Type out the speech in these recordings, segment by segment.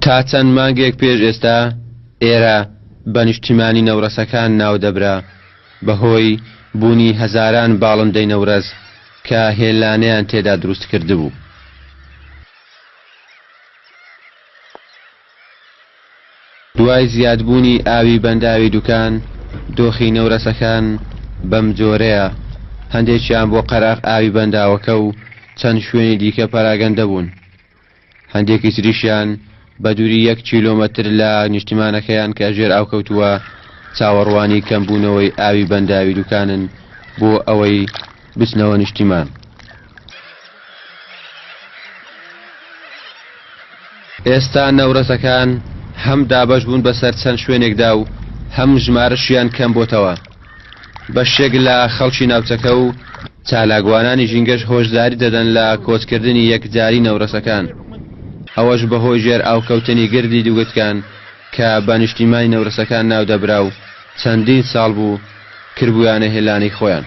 تا چەند مانگێک پێش ئێستا ئێرە بە نیشتیمانی نەورەسەکان ناودەبرا بەهۆی بوونی هەزاران باڵندەی نەورەس کە هێلانەیان تێدا دروستکردبوو. دوای زیادبوونی ئاوی بەنداوی دوکان، دۆخی نەورەسەکان بەم جۆرەیە، هەندێکیان بۆ قەراغ ئاوی بەنداوەکە و چەند شوێنی دیکە پەراگەندە بوون، هەندێکی تریشیان بە دووری یەک کیلۆمەتر لە نیشتیمانەکەیان کە ژێر ئاو کەوتووە، چاوەڕوانی کەمبوونەوەی ئاوی بەنداوی دوکانن بۆ ئەوەی بچنەوە نیشتیمان. ئێستا نەورەسەکان هەم دابەش بوون بەسەر چەند شوێنێکدا و هەم ژمارەشیان کەم بۆتەوە. بەشێک لە خەڵکی ناوچەکە و چالاکوانانی ژینگەش هۆشداری دەدەن لە کۆچکردنی یەکجاری نەورەسەکان، ئەوەش بەهۆی ژێر ئاوکەوتنی گردی دوگتکان کە بە نیشتیمانی نەورەسەکان ناودەبرا و چەندین ساڵ بوو کربوویانە هێلانەی خۆیان.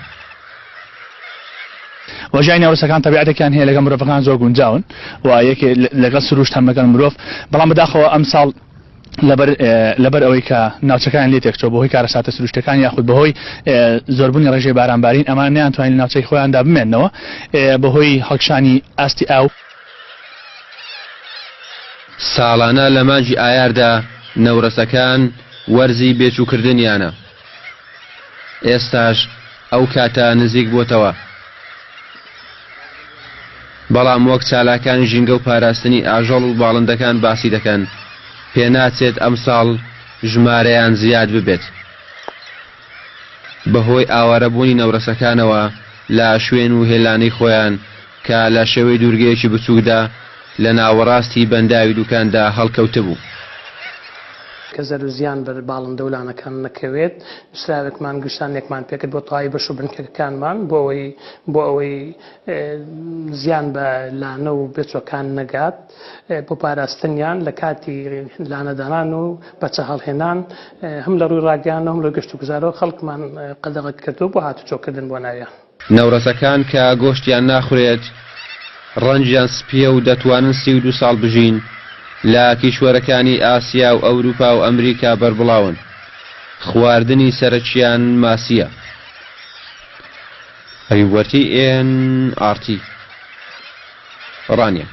وە ژیانی نەورەسەکان تەبیعەتێکیان هەیە لەگەڵ مرۆڤەکان زۆر گونجاون و یەکێ لەگەڵ سروشت هەم لەگەڵ مرۆڤ، بەڵام بەداخەوە ئەمساڵ لەبەر لەبەر ئەوەی کە ناوچەکان لێ تێکچووە بەهۆی کارەساتە سروشتەکان یاخود بەهۆی زۆربوونی ڕێژەی بارانبارین ئەمان نەیانتوانی لە ناوچەی خۆیاندا بمێنەوە بەهۆی هەڵکشانی ئاستی ئاو. ساڵانە لە مانگی ئایاردا نەورەسەکان وەرزی بێچووکردنیانە، ئێستاش ئەو کاتە نزیک بۆتەوە، بەڵام وەک چالاکانی ژینگە و پاراستنی ئاژەڵ و باڵندەکان باسی دەکەن، پێناچێت ئەمساڵ ژمارەیان زیاد ببێت بەهۆی ئاوارەبوونی نەورەسەکانەوە لە شوێن و هێلانەی خۆیان کە لە شێوەی دوورگەیەکی بچووکدا لە ناوەڕاستی بەنداوی دوکاندا هەڵکەوتبوو. کە زەرو زیان بەر باڵندە و لانەکان نەکەوێت، نووسراوێکمان گشتانێکمان پێکرد بۆ تەواوی بەش و بنکەکانمان بۆ ئەوەی بۆ ئەوەی زیان بە لانە و بێچوەکان نەگات بۆ پاراستنیان لە کاتی لانەدانان و بەچە هەڵهێنان هەم لە ڕووی ڕاگەیاندن و هەم لە گەشتوگوزارەوە خەڵکمان قەدەغە کردووە بۆ هاتوچۆکردن بۆ ناویان. نەورەسەکان کە گۆشتیان ناخورێت، ڕەنگیان سپییە و دەتوانن 32 ساڵ بژین، لە کیشوەرەکانی ئاسیا و ئەوروپا و ئەمریکا بەربڵاون. خواردنی سەرەکییان ماسییە. ئەیوب وەرتی، ئێن ئاڕ تی، ڕانیە.